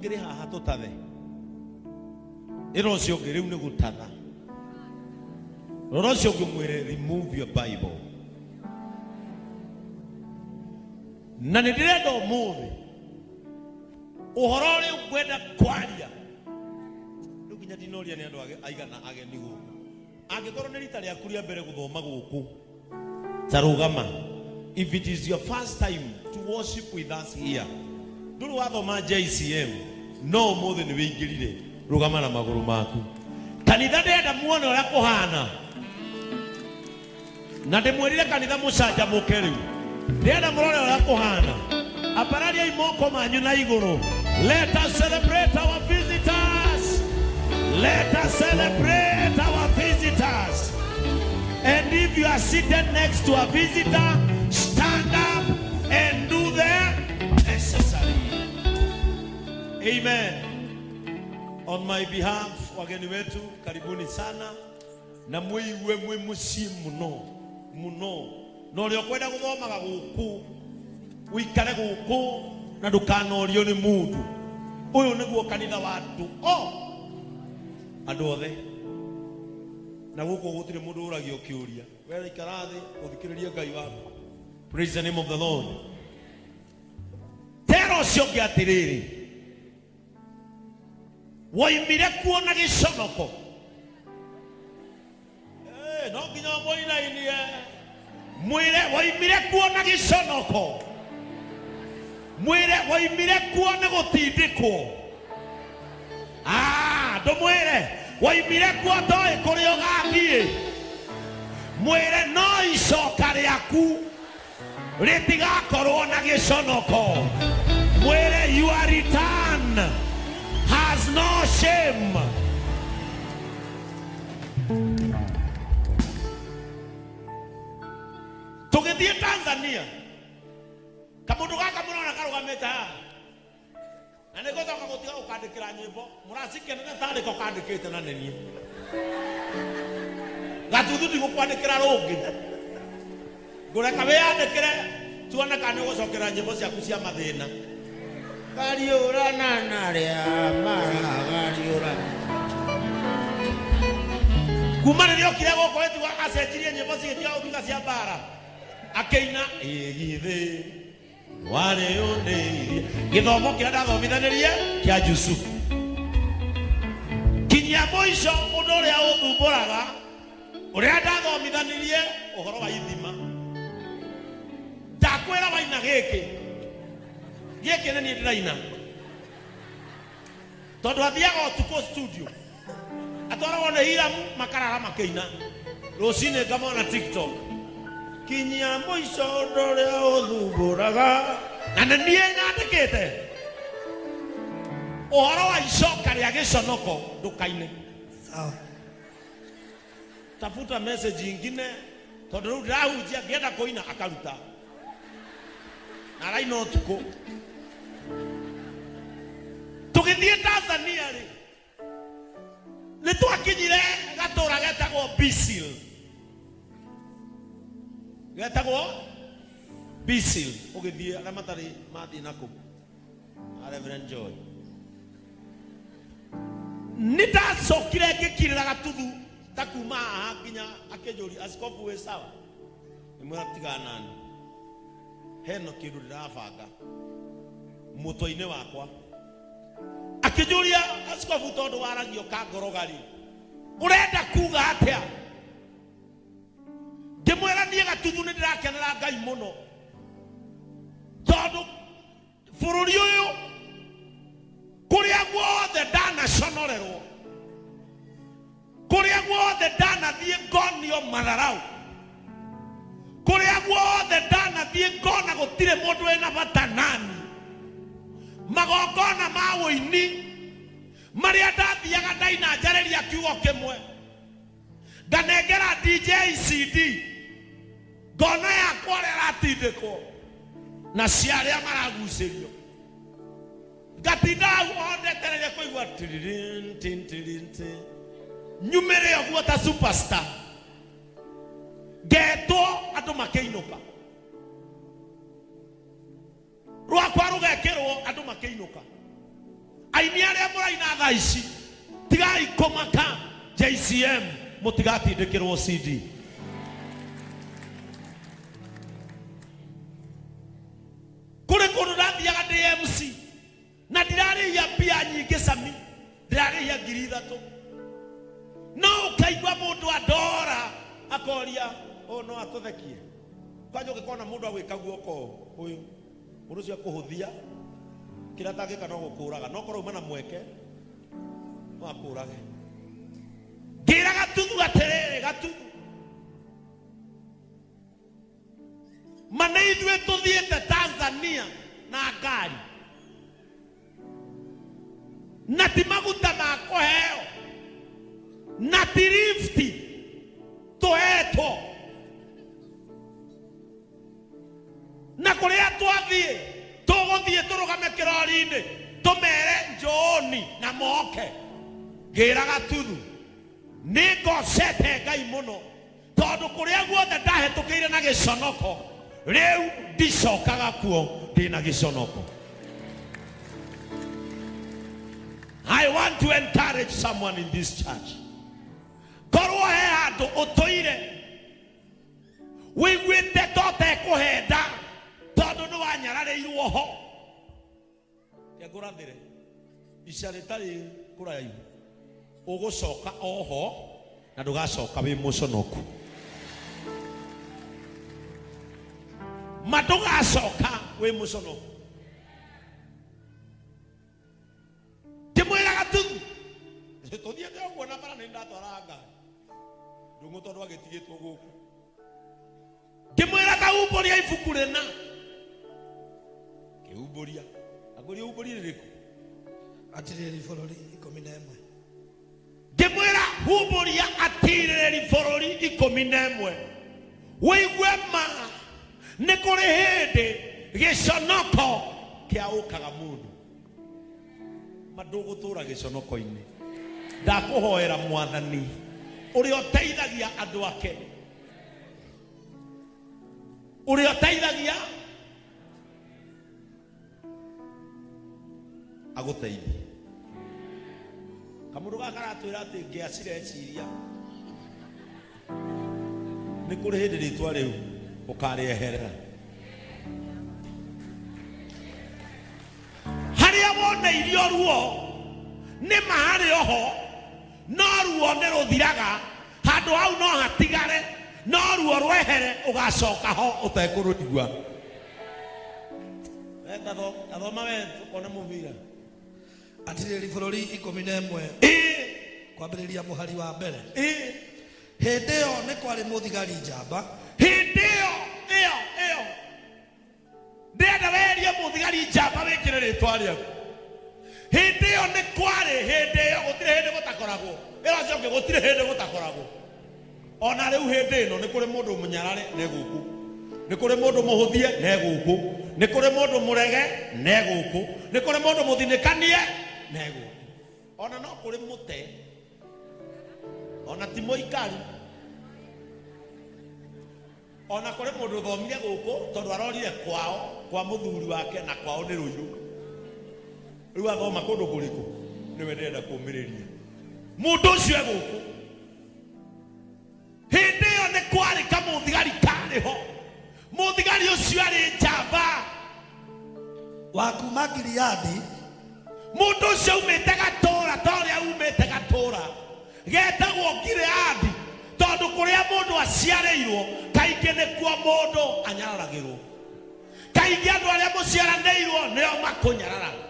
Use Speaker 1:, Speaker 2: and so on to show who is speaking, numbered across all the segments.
Speaker 1: Ngĩrĩ haha tũtathe. Ĩra ũcio ũngĩ rĩu nĩ gũtatha. Rora ũcio ũngĩ mwĩre remove your Bible. Na nĩ ndĩrenda ũmũthĩ ũhoro ũrĩa ngwenda kwaria rĩu nginya ndinoria nĩ andũ aigana ageni gũkũ. Angĩkorwo nĩ rita rĩaku rĩa mbere gũthoma gũkũ ta rũgama. If it is your first time to worship with us here, ndũrĩ wathoma JCM no ũmũthĩ nĩ wĩingĩrire, rũgama na magũrũ maku. Kanitha ndĩrenda muone ũrĩa kũhana na ndĩmwĩrire kanitha mũcanjamũke rĩu ndĩrenda mũrore ũrĩa kũhana. Ambarariai moko manyu na igũrũ. Let us celebrate our visitors. Let us celebrate our visitors. And if you are seated next to a visitor, stand up and do the necessary. Amen. On my behalf, wageni wetu, karibuni sana na mwĩigue mwĩ mũciĩ mũno mũno na ũrĩa ũkwenda gũthomaga gũkũ ũikare gũkũ na ndũkanorio nĩ mũndũ. Ũyũ nĩguo kanitha wa andũ o andũ othe, na gũkũ gũtirĩ mũndũ ũragio kĩũria. We ikara thĩ ũthikĩrĩrie Ngai waku. Praise the name of the Lord. Tera ũcio ũngĩ atĩrĩrĩ, woimire kuo na gĩconoko. Eh, no nginya mũinainie mwĩre woimire kuo na gĩconoko, mwĩre woimire kuo nĩ gũtindĩkwo. Ah, ndũmwĩre woimire kuo ndoĩ kũrĩa ũgathiĩ. Mwĩre no icoka rĩaku rĩtigakorwo na gĩconoko. Mwĩre your return has no shame. Tũgĩthiĩ Tanzania, kamũndũ gaka mũrona karũgamĩte haha na nĩ ngũcoka gũtiga gũkandĩkĩra nyĩmbo mũracikenera tarĩ ko kandĩkĩte na nĩ niĩ gatuthu ndigũkwandĩkĩra rũngĩ ngũreka wĩyandĩkĩre tuone kana nĩ ũgũcokera nyĩmbo ciaku cia mathĩna.
Speaker 2: Kariũrana na arĩa maragariũrana.
Speaker 1: Kuma rĩrĩa okire gũkũ ĩtiga acenjirie nyĩmbo cigĩtiga gũtuĩka cia mbara akĩina ĩgithĩ warĩ ũndĩirie gĩthomo kĩrĩa ndathomithanirie kĩa Jusufu kinyia mũico. Ũndũ ũrĩa ũthumbũraga ũrĩa ndathomithanirie ũhoro wa ithima, ndakwĩra waina gĩkĩ gĩkĩ nĩ niĩ ndĩraina tondũ athiaga ũtukũ studio atwaragwo nĩ Hiramu makarara makĩina rũcinĩ ngamona TikTok
Speaker 2: Kinyia mũico ũndũ ũrĩa ũthumbũraga.
Speaker 1: Na nĩ niĩ nyandĩkĩte ũhoro wa icoka rĩa gĩconoko ndũkaine.
Speaker 2: Sawa.
Speaker 1: Tafuta message ingine tondũ rĩu ndĩrahunjia ngĩenda kũina akaruta na araina ũtukũ. Tũgĩthiĩ Tanzania rĩ, nĩ twakinyire gatũra getagwo Bisil, getagwo Bisil. Ũgĩthiĩ arĩa matarĩ mathiĩ nakũu a Reverend Joy, nĩ ndacokire ngĩkirĩra gatuthu ta kuma haha nginya akĩnjũria, askofu wĩ sawa? Nĩmwĩra tigana nani, hena kĩndũ ndĩrabanga mũtwe-inĩ wakwa. Akĩnjũria, askofu, tondũ waragio kangoroga-rĩ, ũrenda kuga atĩa? Ngĩmwĩra niĩ gatuthu nĩ ndĩrakenera Ngai mũno tondũ bũrũri ũyũ kũrĩa guothe ndanaconorerwo, kũrĩa guothe ndanathiĩ ngonio matharau, kũrĩa guothe ndanathiĩ ngona gũtirĩ mũndũ wĩna bata nani, magongona ma ũini marĩa ndathiaga ndaina njarĩria kiugo kĩmwe, nganengera DJ CD, ngona yakwa ũrĩa ĩratindĩkwo na cia arĩa maragucĩrio, ngatinda hau o ndetereire kũigua tiririn, tin, tirin, tin. Nyumĩre ũguo ta superstar, ngetwo andũ makĩinũka, rwakwa rũgekĩrwo andũ makĩinũka. Aini arĩa mũraina thaa ici, tigai kũmaka. JCM mũtigatindĩkĩrwo CD. Kũrĩ kũndũ ndathiaga ndĩ MC na ndirarĩhia mbia nyingĩ, cami ndirarĩhia 3,000, no ũkaigua mũndũ andora akoria ũũ no atũthekie. Kwanja ũngĩkona mũndũ agwĩka guoko ũyũ, mũndũ ũcio akũhũthia, kĩrĩa atangĩka no gũkũraga, no korwo uma na mweke no akũrage. Ngĩra Gatuthu atĩrĩrĩ, Gatuthu, ma nĩ ithuĩ tũthiĩte Tanzania na ngari na ti maguta ma kũheo na ti lifti tũhetwo, na kũrĩa twathiĩ tũgũthiĩ tũrũgame kĩrori-inĩ tũmere njooni na moke. Ngĩra Gatuthu nĩ ngocete Ngai mũno tondũ kũrĩa guothe ndahĩtũkĩire na gĩconoko, rĩu ndicokaga kuo ndĩna gĩconoko. I want to encourage someone in this church. Korwo he handũ ũtũire wĩiguĩte ta ũtekũhenda tondũ nĩ wanyararĩirwo ho, ngũrathĩre ica rĩtarĩ kũraihu ũgũcoka oho na ndũgacoka wĩ mũconoku, ma ndũgacoka wĩ mũconoku. Ngĩmwĩra Gatuthu tũthiĩte ũguo na bara nĩ ndatwaraga ngari ndũng'ũ tondũ agĩtigĩtwo gũkũ. Ngĩmwĩra kaumbũria ibuku rĩna, kĩumbũria angũria umbũrie rĩrĩkũ?
Speaker 3: Atirĩrĩri bũrũri 11.
Speaker 1: Ngĩmwĩra humbũria Atirĩrĩri bũrũri 11, wĩigue ma nĩ kũrĩ hĩndĩ gĩconoko kĩaũkaga mũndũ, ma ndũgũtũra gĩconoko-inĩ. Ndakũhoera Mwathani ũrĩa ũteithagia andũ ake, ũrĩa ũteithagia agũteithie. Kamũndũ gaka karatwĩra atĩ ngĩa cireciria nĩ kũrĩ hĩndĩ rĩtwa rĩu ũkarĩeherera harĩa woneirio ruo. Nĩ ma harĩ oho, no ruo nĩ rũthiraga. Handũ hau no hatigare, no ruo rwehere, ũgacoka ho ũtekũrũigua. Tathoma we tukone mũbira.
Speaker 3: Atirĩrĩri bũrũri 11.
Speaker 1: Ĩ.
Speaker 3: Kwambĩrĩria mũhari wa mbere.
Speaker 1: Ĩ.
Speaker 3: Hĩndĩ ĩyo nĩ kwarĩ mũthigari njamba.
Speaker 1: Hĩndĩ ĩyo ndĩrenda werie mũthigari njamba wĩkĩre rĩtwa rĩaku. Hĩndĩ ĩyo nĩ kwarĩ, hĩndĩ ĩyo gũtirĩ hĩndĩ gũtakoragwo ĩra ũcio ũngĩ, gũtirĩ hĩndĩ gũtakoragwo. Ona rĩu hĩndĩ ĩno nĩ kũrĩ mũndũ mũnyarare ne gũkũ, nĩ kũrĩ mũndũ mũhũthie ne gũkũ, nĩ kũrĩ mũndũ mũrege ne gũkũ, nĩ kũrĩ mũndũ mũthinĩkanie ne gũkũ, ona no kũrĩ mũte, ona ti mũikaru, ona kũrĩ mũndũ ũthomire gũkũ tondũ arorire kwao kwa mũthuri wake na kwao nĩ Rũirũ, rĩu athoma kũndũ kũrĩkũ? Nĩwe ndĩrenda kũmĩrĩria mũndũ ũcio e gũkũ. Hĩndĩ ĩyo nĩ kwarĩ kamũthigari karĩ ho, mũthigari ũcio arĩ njamba
Speaker 3: wa kuma Gileadi.
Speaker 1: Mũndũ ũcio umĩte gatũra ta ũrĩa umĩte gatũra getagwo Gileadi, tondũ kũrĩa mũndũ aciarĩirwo kaingĩ nĩkuo mũndũ anyararagĩrwo. Kaingĩ andũ arĩa mũciaranĩirwo nĩo makũnyararaga.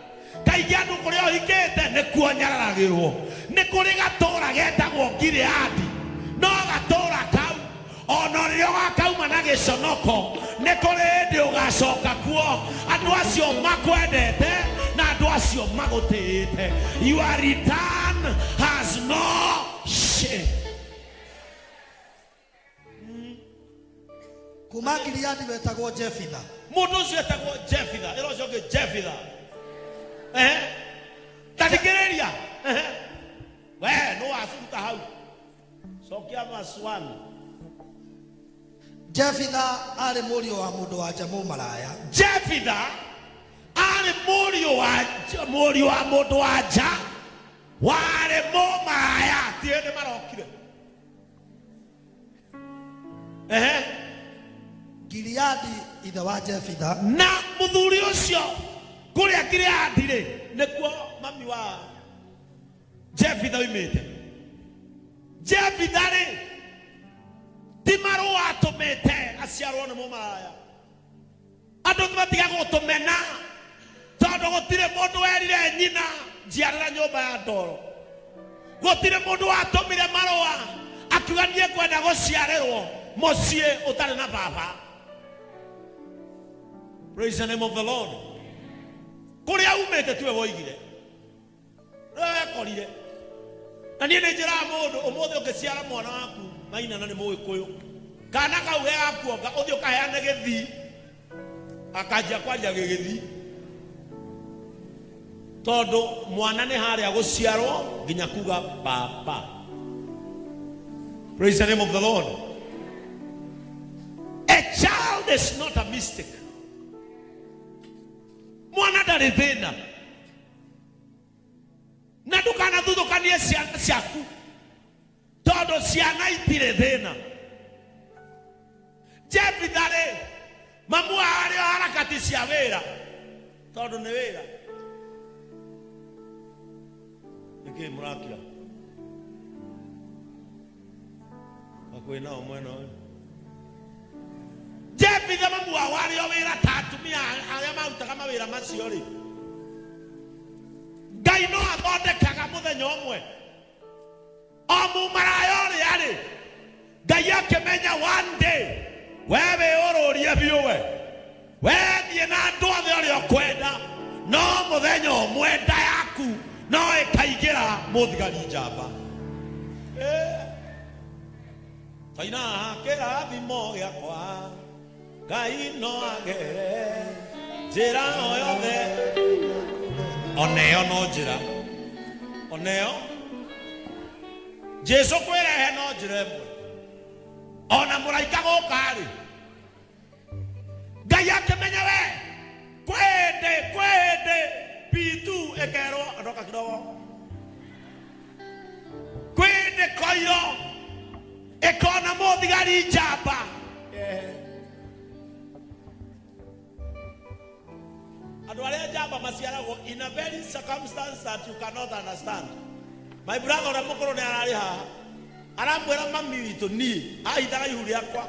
Speaker 1: Kaingĩ andũ kũrĩa ũhikĩte nĩkuo nyararagĩrwo. Nĩ kũrĩ gatũra getagwo Gileadi, no gatũra kau ona rĩrĩa ũgakauma na gĩconoko, nĩ kũrĩ hĩndĩ ũgacoka kuo andũ acio makwendete na andũ acio magũtĩĩte. Your return has no shame.
Speaker 3: Kuma Gileadi wetagwo Jefitha.
Speaker 1: Mũndũ ũcio etagwo Jefitha. Ĩra ũcio ũngĩ Jefitha. Ehe, tathikĩrĩria. Ehe, we nũ wacuruta hau? Cokia verse 1.
Speaker 3: Jefitha arĩ mũriũ wa mũndũ wa nja mũmaraya.
Speaker 1: Jefitha arĩ Mũriũ wa mũriũ wa mũndũ wa nja warĩ mũmaraya, ti hĩndĩ marokire. Ehe.
Speaker 3: Gileadi ithe wa Jefitha.
Speaker 1: Na mũthuri ũcio kũrĩa Gileadi rĩ, nĩkuo mami wa Jefitha oimĩte. Jefitha rĩ, ti marũa atũmĩte aciarwo nĩ mũmaraya. Andũ matiga gũtũmena tondũ gũtirĩ mũndũ werire nyina njiarĩra nyũmba ya ndoro. Gũtirĩ mũndũ watũmire marũa akiuga niĩ ngwenda gũciarĩrwo mũciĩ ũtarĩ na baba. Praise the name of the Lord. Kũrĩa umĩte tiwe woigire, nĩwe wekorire. Na niĩ nĩ njĩraga mũndũ ũmũthĩ, ũngĩciara mwana waku maina na nĩ mũgĩkũyũ, kana kau ge gakuonga, ũthiĩ ũkaheane gĩthii, akanjia kwaria gĩgĩthii, tondũ mwana nĩ harĩa gũciarwo nginya kuga baba. Praise the name of the Lord. A child is not a mistake. Mwana ndarĩ thĩna, na ndũkanathuthũkanie ciana ciaku tondũ ciana itirĩ thĩna. Jefitha rĩ, mamu wao arĩ o harakati cia wĩra, tondũ nĩ wĩra. Nĩkĩ mũrakira hakuhĩ nao mwena ũyũ? Jefitha mamu wao arĩ o wĩra ta atumia arĩa marutaga mawĩra macio rĩ, Ngai no athondekaga mũthenya ũmwe o mumaraya ũrĩa rĩ, Ngai akĩmenya one day we wĩũrũrie biũ, we wethiĩ na andũ othe ũrĩa ũkwenda, no mũthenya ũmwe nda yaku no ĩkaingĩra mũthigari njamba. Eh. Taina kĩrathimo gĩakwa, Ngai no agere njĩra o yothe, oneyo no njĩra, oneyo Jesu kwĩrehe no njĩra ĩmwe, ona mũraika gũka rĩ, Ngai akĩmenya we kwĩ hĩndĩ kwĩ hĩndĩ pitu ĩkerwo ondoka kidogo, kwĩ hĩndĩ koiro ĩkona mũthigari njamba. Eh. Andũ arĩa njamba maciaragwo in a very circumstance that you cannot understand. My brother ũrĩa mũkũrũ nĩ ararĩ haha, aramwĩra mami witũ niĩ ahithaga ihu rĩakwa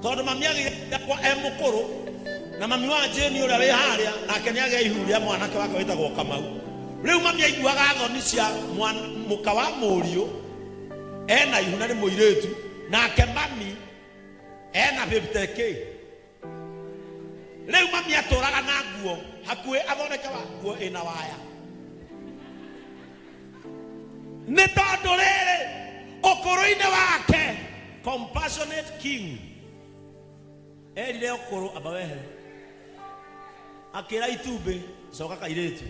Speaker 1: tondũ mami agĩire rĩakwa e mũkũrũ, na mami wa Jane ũrĩa wĩ harĩa nake nĩ agĩa ihu rĩa mwanake wake wĩtagwo Kamau. Rĩu mami aiguaga thoni cia mũka wa mũriũ ena ihu na nĩ mũirĩtu, nake mami ena 50K. Rĩu mami atũraga na nguo hakuhĩ athondeke wa nguo ĩna waya, nĩ tondũ rĩrĩ ũkũrũ-inĩ wake compassionate king erire ũkũrũ amba wehere, akĩra itumbĩ coka kairĩtu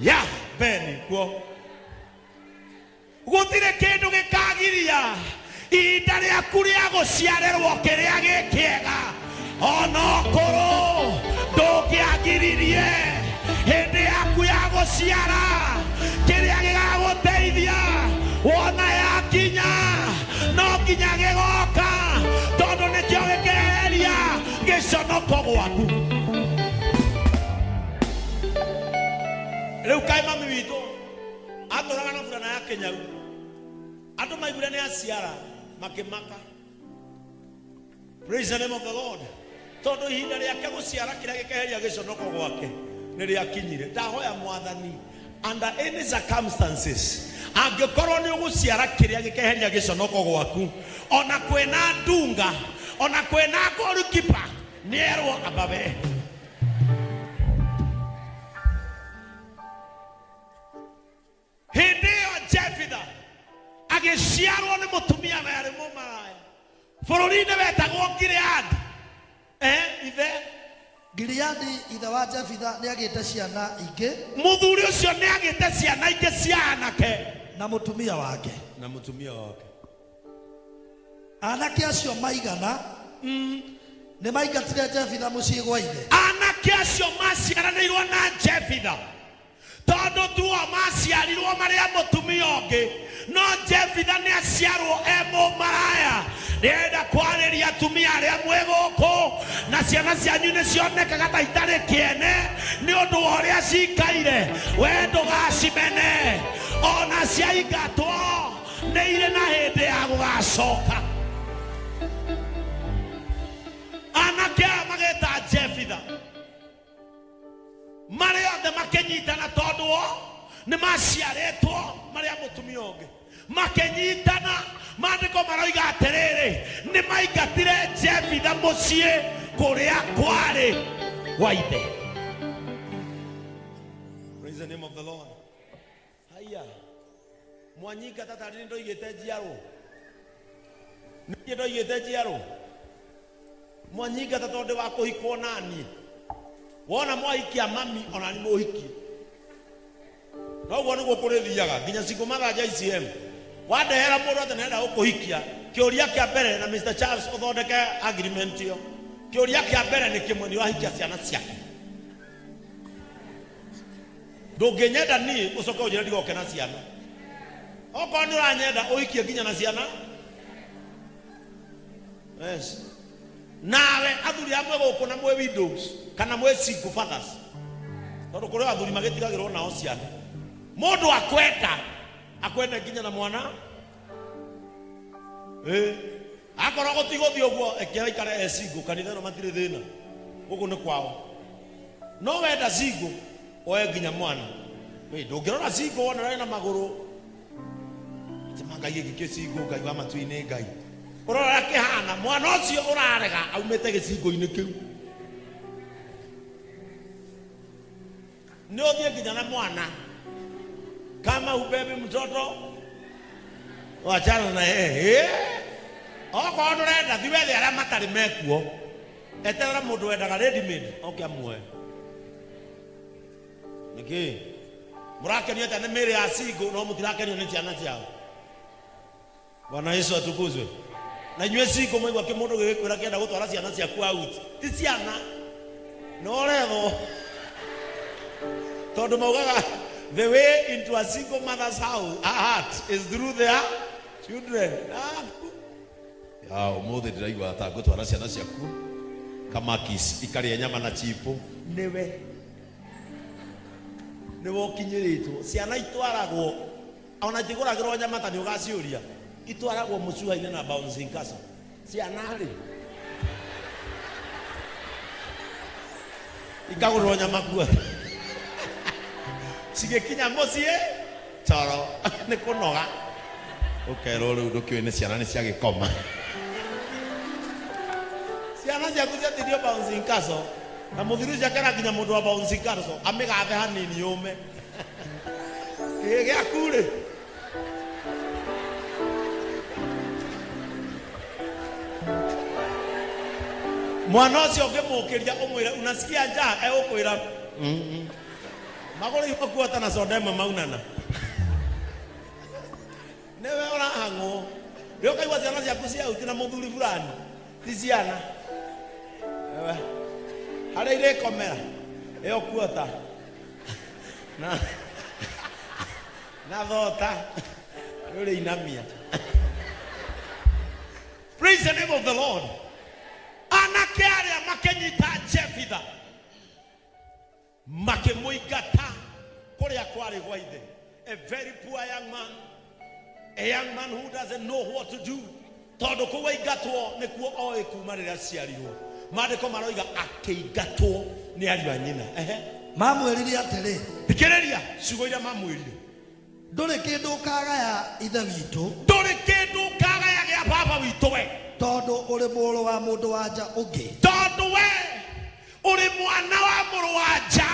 Speaker 1: ya beni kuo. Gũtirĩ kĩndũ gĩkagiria ihinda rĩaku rĩa gũciarĩrwo kĩrĩa gĩkĩega, ona ũkũrũ ndũngĩagiririe hĩndĩ yaku ya gũciara. Kĩrĩa gĩgagũteithia wona yakinya no nginya gĩgoka, tondũ nĩkĩo gĩkeheria gĩconoko gwaku. Rĩu kaĩ mami witũ atũraga na burana ya kĩnyau, andũ maiguire nĩ aciara makĩmaka. Praise the name of the Lord. Tondũ ihinda rĩake gũciara kĩrĩa gĩkeheria gĩconoko gwake nĩ rĩakinyire. Ndahoya Mwathani, under any circumstances, angĩkorwo nĩ ũgũciara kĩrĩa gĩkeheria gĩconoko gwaku, ona kwĩna ndunga, ona kwĩna goalkeeper, nĩerwo ambawe. Hĩndĩ ĩyo Jefitha agĩciarwo nĩ mũtumia werĩ mũmaraya bũrũri-inĩ wetagwo Gileadi. Eh, ithe
Speaker 3: Gileadi ithe wa Jefitha nĩagĩte ciana ingĩ
Speaker 1: Mũthuri ũcio nĩ agĩte ciana ingĩ cia anake
Speaker 3: na mũtumia wake.
Speaker 1: Na mũtumia wake.
Speaker 3: Anake acio maigana nĩ maingatire Jefitha mũciĩ gwa ithe.
Speaker 1: Anake Anake acio maciaranĩirwo na Jefitha, tondũ tu o maciarirwo marĩ a mũtumia ũngĩ, no Jefitha nĩ aciarwo e mũmaraya. Ndĩrenda kwarĩria atumia arĩa mwĩ gũkũ na ciana cianyu nĩ cionekaga ta itarĩ kĩene nĩ ũndũ wa ũrĩa cikaire. We ndũgacimene, ona ciaingatwo nĩ irĩ na hĩndĩ ya gũgacoka. Anake aya magĩta Jefitha marĩ othe makĩnyitana, tondũ o nĩ maciarĩtwo marĩ a mũtumia ũngĩ, makĩnyitana. Maandĩko maroiga atĩrĩrĩ, nĩ maingatire Jefitha mũciĩ kũrĩa kwarĩ gwa ithe. Praise the name of the Lord. Haiya, mwanyingata tarĩ nĩ ndoigĩte njiarwo, nĩ ndoigĩte njiarwo. Mwanyingata tondũ wa kũhikwo naniĩ, wona mwahikia mami ona nĩ mũhikie, noguo nĩguo kũrĩthiaga nginya cikũ mathanja ICM. Wandehera mũndũ atĩ nĩarenda gũkũhikia, kĩũria kĩa mbere, na Mr Charles ũthondeke agreement ĩyo, kĩũria kĩa mbere nĩ kĩmwe: nĩ ũrahikia ciana ciaku? Ndũngĩnyenda niĩ ũcoke ũnjĩre ndigoke na ciana. Okorwo nĩ ũranyenda, ũhikie nginya na ciana. Yes. Nawe athuri amwe gũkũ na mwĩ widows kana mwĩ single fathers, tondũ kũrĩ athuri magĩtigagĩrwo nao ciana, mũndũ akwenda akwenda nginya na mwana. Ĩ akorwo gũtigũthiĩ ũguo, eke aikare e single. Kanitha ĩno matirĩ thĩna, gũkũ nĩ kwao. No wenda single, oe nginya mwana. Ĩ ndũngĩrora single wona ũrĩa na magũrũ atĩ ma Ngai gĩkĩ kĩ single, Ngai wa matu-inĩ, Ngai ũrora kĩhana mwana ũcio ũrarega aumĩte gĩcingo-inĩ kĩu, nĩ ũthiĩ nginya na mwana. Kama ubebi mtoto, wachana na yeye. Okorwo ndũrenda, thi wethe arĩa matarĩ mekuo. Eterera mũndũ wendaga ready made oke amuoe. Nĩkĩ mũrakenio atĩa nĩ mĩĩrĩ ya single no mũtirakenio nĩ ciana ciao? Bwana Yesu atukuzwe. Na inyuĩ single, mwaigua kĩmũndũ gĩgĩkwĩra kĩenda gũtwara ciana ciaku out, ti ciana no ũrethwo, tondũ maugaga the way into a single mother's house, a heart, is through their children. Ah, ya ũmũthĩ ndĩraigua ta ngũtwara ciana ciaku kamakis ikarĩa nyama na chipo. Nĩwe nĩwe ũkinyĩrĩtwo. Ciana itwaragwo, ona itigũragĩrwo nyama ta nĩ ũgaciũria, itwaragwo mũcuha-inĩ na bouncing castle. Ciana rĩ, ikagũrĩrwo nyama kuo, cigĩkinya mũciĩ toro nĩ kũnoga, ũkerwo rĩu ndũkĩũĩ nĩ ciana nĩ ciagĩkoma. Ciana ciaku ciatindio bouncing castle na mũthuri ũcio akera nginya mũndũ wa bouncing castle amĩgathe hanini yũme kĩhĩ gĩaku rĩ. Mwana ũcio ũngĩmũkĩria ũmwĩre, "Unasikia njaa?" egũkwĩra magũrũ imakuota na soda ĩmwe maunana. Nĩwe ũrahang'wo rĩ, ũkaigua ciana ciaku cia uti na mũthuri fulani, ti ciana. Ewe, harĩa irĩkomera ĩyo kuota na thota rũrĩ inamia. Praise the name of the Lord. Anake arĩa makĩnyita Jefitha, makĩmũingata kũrĩa kwarĩ gwa ithe. A very poor young man, a young man who doesn't know what to do, tondũ kũu aingatwo nĩkuo oĩ kuma rĩrĩa aciarirwo. Maandĩko maroiga akĩingatwo nĩ ariũ a nyina. Ehe.
Speaker 3: Mamwĩrire atĩrĩ,
Speaker 1: Thikĩrĩria ciugo iria mamwĩrire.
Speaker 3: "Ndũrĩ kĩndũ ũkagaya ithe witũ,
Speaker 1: "Ndũrĩ kĩndũ ũkagaya gĩa baba witũ we,
Speaker 3: tondũ ũrĩ mũrũ wa mũndũ wa nja ũngĩ."
Speaker 1: Tondũ we ũrĩ mwana wa mũrũ wa nja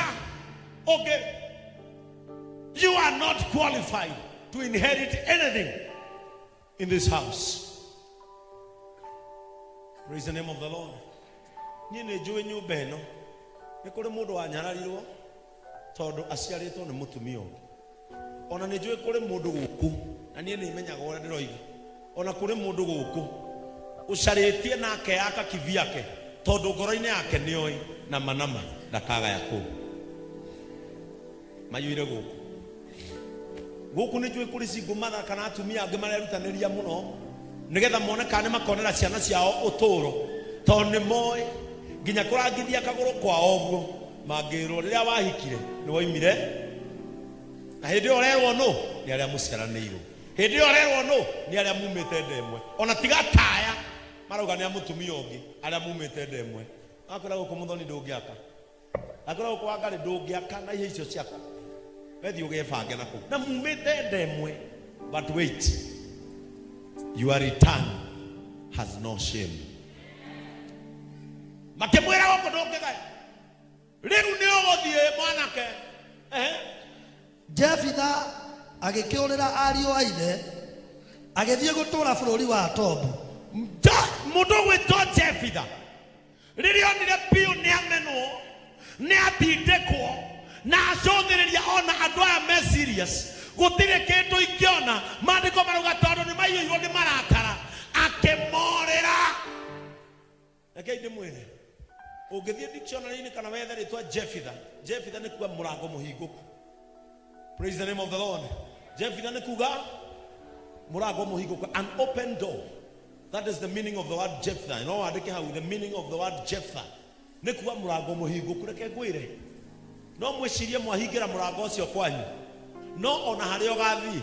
Speaker 1: ũngĩ. You are not qualified to inherit anything in this house. Praise the name of the Lord. Niĩ nĩ njũĩ nyũmba ĩno nĩ kũrĩ mũndũ wanyararirwo tondũ aciarĩtwo nĩ mũtumia ũngĩ. Ona nĩ njũĩ kũrĩ mũndũ gũkũ, na niĩ nĩ menyaga ũrĩa ndĩroiga, ona kũrĩ mũndũ gũkũ ũcarĩtie nake yaka kivyake, tondũ ngoro-inĩ yake nĩoĩ na manama. Ndakagaya kũu. Maiyũire gũkũ. Gũkũ nĩ njũĩ kũrĩ single mother kana atumia angĩ marerutanĩria mũno nĩgetha mone kana nĩ makonera ciana ciao ũtũũro, tondũ nĩ moĩ nginya kũrangithia kagũrũ kwao ũguo mangĩrwo rĩrĩa wahikire nĩ woimire, na hĩndĩ ĩyo ũrerwo nũ? Nĩ arĩa mũciaranĩirwo. Hĩndĩ ĩyo ũrerwo nũ? Nĩ arĩa mumĩte nda ĩmwe. Ona tiga taya marauga nĩ a mũtumia ũngĩ, arĩa mumĩte nda ĩmwe. Akwĩra gũkũ mũthoni ndũngĩaka, akwĩra gũkũ wangarĩ ndũngĩaka na ihe icio ciaku, wethi ũgebange na kũu na mumĩte nda ĩmwe. But wait, your return has no shame. Makĩmwĩra gũkũ ndũngĩgaya, rĩu nĩ ũgũthiĩ mwanake. Ehe.
Speaker 3: Jefitha agĩkĩũrĩra ariũ a ithe, agĩthiĩ gũtũũra bũrũri wa Tobu.
Speaker 1: Mũndũ ũgwĩtwo Jefitha rĩrĩa onire biũ nĩ amenwo, nĩ atindĩkwo na acũthĩrĩria ona andũ aya me serious, gũtirĩ kĩndũ ingĩona. Maandĩko marauga tondũ nĩ maiyũirwo nĩ marakara, akĩmorĩra. Rekei ndĩmwĩre, ũngĩthiĩ dictionary-inĩ kana wethe rĩtwa Jefitha, Jefitha nĩ kuga mũrango mũhingũku. Praise the name of the Lord. Jefitha nĩ kuga mũrango mũhingũku, an open door. That is the meaning of the word Jephthah. No wandĩke hau, the meaning of the word Jephthah nĩ kuga mũrango mũhingũku. Reke ngwĩre, no mwĩcirie mwahingĩra mũrango ũcio kwanyu, no ona harĩa ũgathiĩ.